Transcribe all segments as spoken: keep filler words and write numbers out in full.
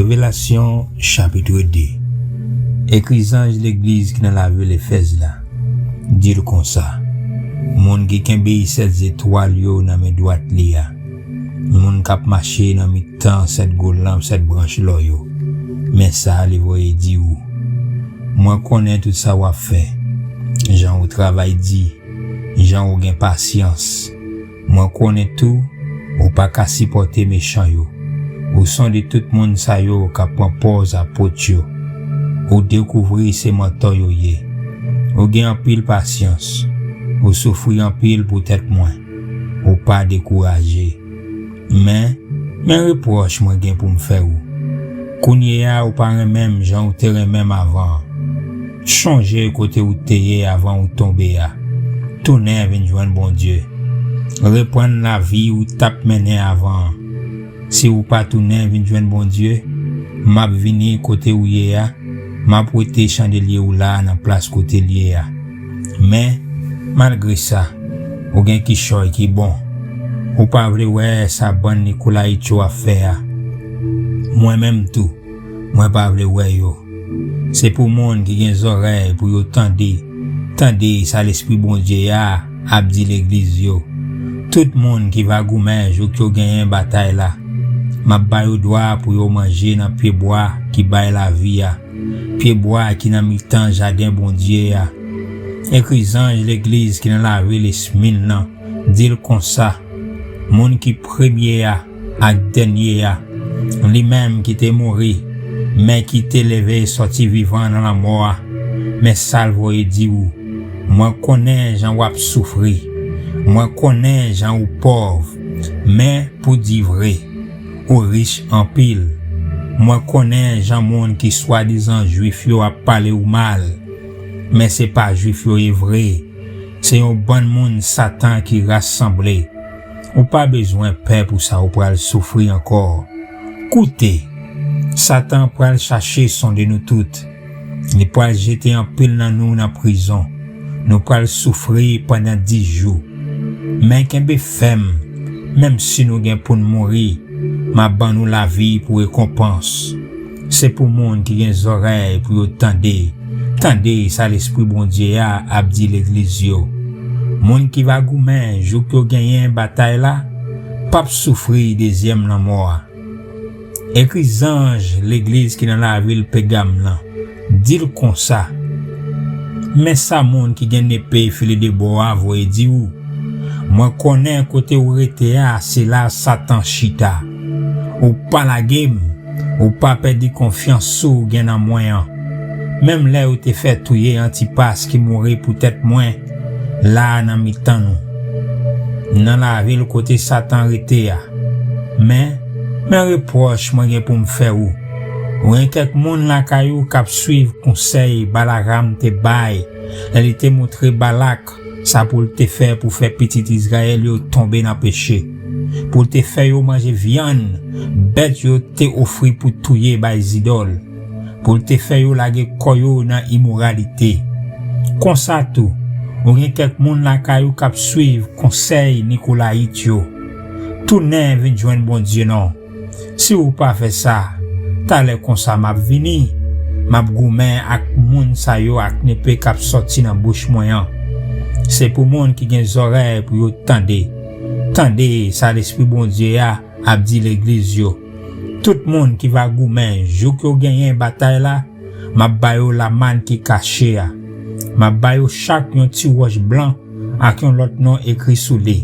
Revelasyon, chapit de. Ekri zanj legliz ki nan lavil Efèz la. Di l konsa: Moun ki kenbe sèt zetwal yo nan men dwat li a, moun k ap mache nan mitan sèt gwo lanp sèt branch lò yo, men sa li voye di ou: Mwen konnen tout sa w ap fè, jan ou travay di, jan ou gen pasyans. Mwen konnen tou, ou pa ka sipòte mechan yo. Ou sonde tout moun sa yo k ap pran pòz apot yo. Ou dekouvri se mantò yo ye. Ou gen anpil pasyans. Ou soufri anpil poutèt mwen. Ou pa dekouraje. Men, men repwòch mwen gen pou m fè ou. Kounye a, ou pa renmen m jan ou te renmen m avan an. Chonje kote ou te ye avan ou tonbe a. Tounen vin jwenn Bondye. Reprann lavi ou t ap mennen avan an. Si ou pa tounen vin jwenn Bondye, m ap vini kote ou ye a, m ap wete chandelye ou la nan plas kote l ye a. Men, malgre sa, ou gen kichòy ki bon. Ou pa vle wè sa bann Nikolayit yo ap fè a. Mwen menm tou, mwen pa vle wè yo. Se pou moun ki gen zòrèy pou yo tande, tande sa Lespri Bondye a ap di legliz yo. Tout moun ki va goumen jouk yo genyen batay la, m ap ba yo dwa pou yo manje nan pyebwa ki bay lavi a, pyebwa ki nan mitan jaden Bondye a. Ekri zanj legliz ki nan lavil Esmin nan, di l konsa: Moun ki premye a ak dènye a, li menm ki te mouri, men ki te leve sòti vivan nan lanmò a, men sa l voye di ou: Mwen konnen jan w ap soufri, mwen konnen jan ou pòv, men pou di vre, ou rich anpil. Mwen konnen jan moun ki swadizan Jwif yo ap pale ou mal, men se pa Jwif yo ye vre. Se yon bann moun Satan ki rasanble. Ou pa bezwen pè pou sa ou pral soufri ankò. Koute, Satan pral chache sonde nou tout. Li pral jete anpil nan nou nan prizon. Nou pral soufri pandan dis jou. Men kenbe fèm, menm si nou gen pou n mouri, m ap ban nou lavi pou rekonpans. Se pou moun ki gen zòrèy pou yo tande, tande sa Lespri Bondye a ap di legliz yo. Moun ki va goumen jouk yo genyen batay la, p ap soufri dezyèm lanmò a. Ekri zanj legliz ki nan lavil Pègam lan, di l konsa: Men sa moun ki gen nepe file de bò a voye di ou: Mwen konnen kote ou rete a, se la Satan chita. Ou pa lage m, ou pa pèdi konfyans sou ou gen nan mwen an. Menm lè ou te fè touye Antipas ki mouri poutèt mwen, la nan mitan nou, nan lavil kote Satan rete a. Men, men repwòch mwen gen pou m fè ou. Ou gen kèk moun lakay ou k ap swiv konsèy Balaram te bay lè li te montre Balak sa pou l te fè pou fè pitit Izrayèl yo tonbe nan peche, pou l te fè yo manje vyann bèt yo te ofri pou touye bay zidòl, pou l te fè yo lage kò yo nan imoralite. Konsa tou, ou gen kèk moun lakay ou k ap swiv konsèy Nikolayit yo. Tounen vin jwenn Bondye non. Si ou pa fè sa, talè konsa m ap vini, m ap goumen ak moun sa yo ak nepe k ap sòti nan bouch mwen an. Se pou moun ki gen zòrèy pou yo tande, tande sa Lespri Bondye a ap di legliz yo. Tout moun ki va goumen jouk yo genyen batay la, m ap ba yo lamàn ki kache a. M ap ba yo chak yon ti wòch blan ak yon lòt non ekri sou li.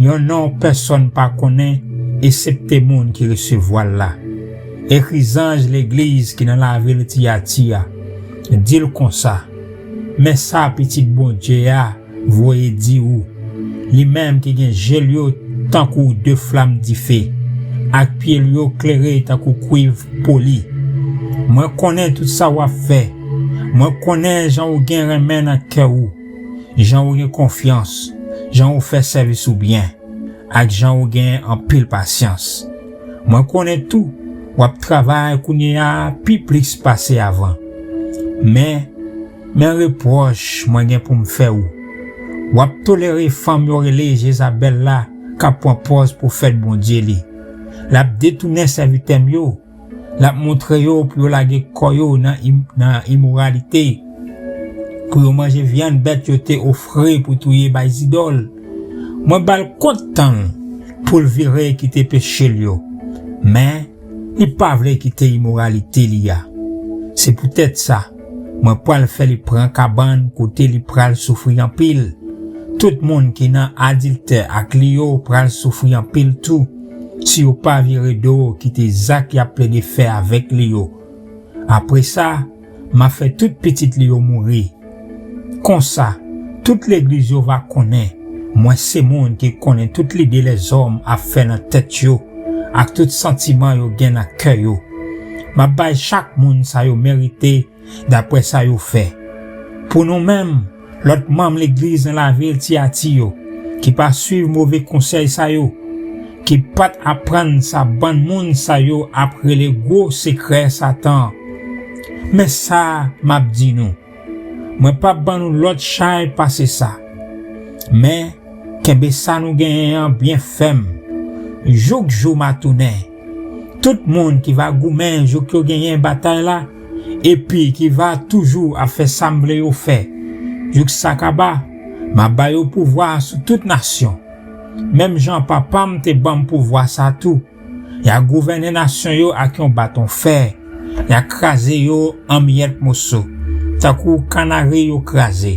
Yon non pèsonn pa konnen, esepte moun ki resevwa l la. Ekri zanj legliz ki nan lavil Tiyati a. Di l konsa: Men sa Pitit Bondye a voye di ou, li menm ki gen je l yo tankou de flam dife, ak pye l yo klere tankou kwiv poli. Mwen konnen tout sa w ap fè. Mwen konnen jan ou gen renmen nan kè ou, jan ou gen konfyans, jan ou fè sèvis ou byen, ak jan ou gen anpil pasyans. Mwen konnen tou, w ap travay kounye a pi plis pase avan. Men, men repwòch mwen gen pou m fè ou. W ap tolere fanm yo rele Jezabèl la k ap pran pòz pwofèt Bondye li. L ap detounen sèvitè m yo, L ap montre yo pou yo lage kò yo nan im- nan imoralite, pou yo manje vyann bèt yo te ofri pou touye bay zidòl. Mwen ba l kont tan l pou l vire kite peche l yo, men li pa vle kite imoralite li a. Se poutèt sa, mwen pral fè li pran kabann kote li pral soufri anpil. Tout moun ki nan adiltè ak li yo pral soufri anpil tou, si yo pa vire do kite zak y ap plede fè avèk li yo. Apre sa, m a fè tout pitit li yo mouri. Konsa, tout legliz yo va konnen mwen se moun ki konnen tout lide lèzòm ap fè nan tèt yo, ak tout santiman yo gen nan kè yo. M ap bay chak moun sa yo merite dapre sa yo fè. Pou nou menm, lòt manm legliz nan lavil Tiyati yo, ki pa suiv move konsèy sa yo, ki pa t aprann sa bann moun sa yo ap rele gwo sekrè Satan an, men sa m ap di nou, mwen p ap ban nou lòt chay pase sa. Men, kenbe sa nou genyen an byen fèm, jouk jou m a tounen. Tout moun ki va goumen jouk yo genyen batay la, epi ki va toujou ap fè sa m vle yo fè, jouk sa kaba, m a ba yo pouvwa sou tout nasyon. Menm jan Papa m te ban m pouvwa sa tou, y a gouvène nasyon yo ak yon baton fè, y a kraze yo an miyèt moso, tankou kanari yo kraze.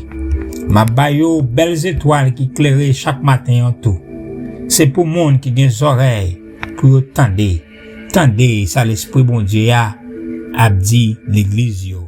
M a ba yo bèl zetwal ki klere chak maten an tou. Se pou moun ki gen zòrèy pou yo tande, tande sa Lespri Bondye a ap di legliz yo.